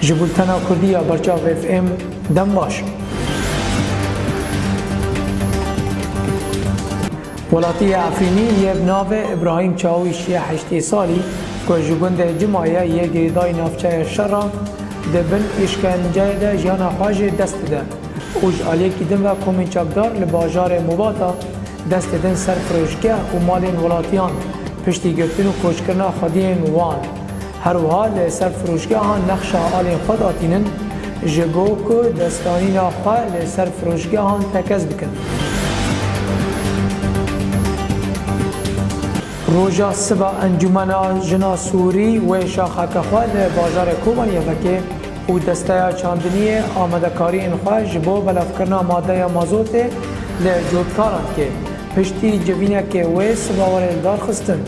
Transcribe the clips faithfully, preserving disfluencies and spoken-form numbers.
Ji bultena Kurdî ya Berçav F M dem baş. Welatiya Efrînî yê bi navê Îbrahîm Çawîş yê heştê salî ku ji gundê Cima ye yê girêdayî navçeya Şera di bin îşkenceyê de jiyana xwe ji dest dide û ji aliyekî din ve komên çekdar li bajarê Mobata dest didin ser firoşgeh û malên welatiyan piştî girtin û koçkirina xwediyên wan. Her wiha li ser firoşgehan nexşa alên xwe datînin, ji bo ku destdanîna xwe li ser firoşgehan tekez bikin. Roja siba Encûmena Jina Sûrî wê şaxeke xwe li bajarê Kobaniyê veke û desteya çandiniyê amadekariyên xwe ji bo belavkirina madeya mazotê li cotkaran dike. Piştî civînekê wê siba were lidarxistin.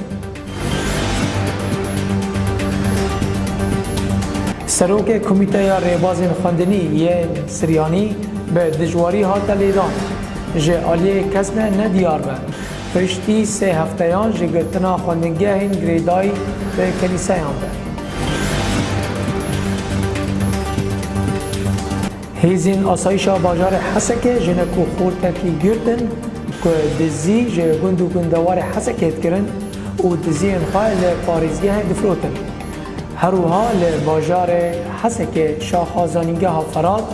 Serokê Komîteya Rêbazên Xwendinî yên Siryanî bi dijwarî hate lêdan, ji aliyê kesne nediyar be. Piştî sê hefteyan ji girtina xwendingehên girêdayî bi kelîseyan de. Hêzên asayîşa bajarê Hesekê jinek û xortekî girtin ku dizî ji gund û gundewarê Hesekê dikirin û diziyên xwe li parêzgehê difirotin. Her wiha li bajarê Hesekê şaxa Zanîngeha Ferat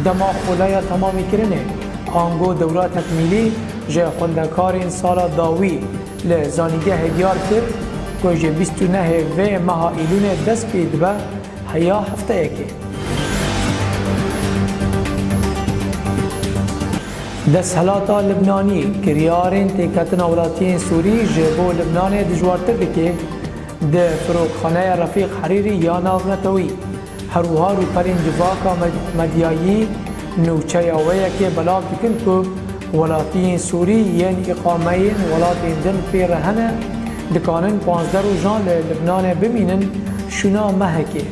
dema xolaya temamîkirinê ango dewra tekmîlî ji xwendekarên sala dawî li zanîngehê diyar kir ku ji bîst û nehê vê meha Îlûnê dest pê dibe heya hefteyekê. Desthilata Libnanî kiryarên têketina welatiyên Sûrî ji bo Libnanê dijwartir dike, di firokxaneya Refîq Herîrî ya navnetewî. Her wiha rûpelên civaka med-, medyayî nûçeya wê yekê belav dikin ku welatiyên Sûrî yên îqameyên welatên din pê re hene, dikanin panzdeh rojan li Libnanê bimînin şûna mehekê.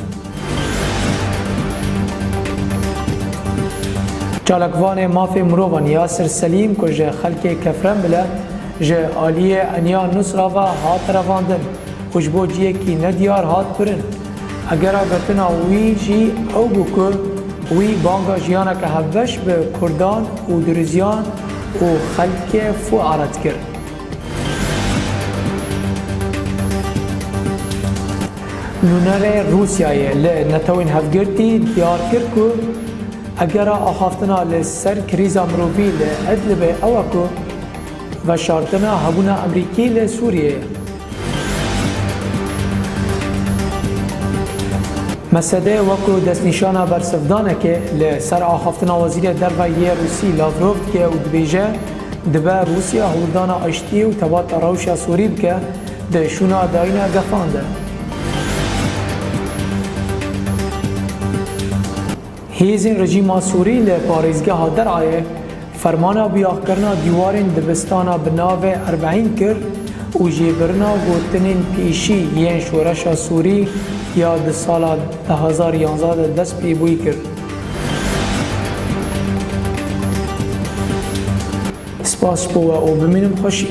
Çalakvanê mafê mirovan Yasir Selîm ku ji xelkê Kefrembil e, ji aliyê Eniya Nusra ve hat revandin û ji bo ciyekî nediyar hat birin. Egera girtina wî jî ew bû ku wî banga jiyaneke hevbeş bi kurdan û diriziyan û xelkê Fuara dikir. Nûnerê Rûsyayê li Netewên Hevgirtî diyar kir ku egera axaftina li ser krîza mirovî li Idlibê ew e ku veşartina hebûna Amerîkî li Sûriyeyê ye. Mesedê wekî destnîşana bersivdanekê li ser axaftina Wezîrê Derve yê Rûsî Lavrov dike û dibêje, dibe Rûsya hûrdana aştiyê û tebata rewşa Sûrî bike, di şûna dayîna gefan de. Hêzên rejîma Sûrî li parêzgeha Derayê fermana biyaxkirina dîwarên dibistana bi navê Erbeîn kir û jêbirina gotinên pêşî yên şoreşa Sûrî ya di sala du hazar yanzdeh de dest pê bûyî kir. Spas ji bo we û bimînin xweşî.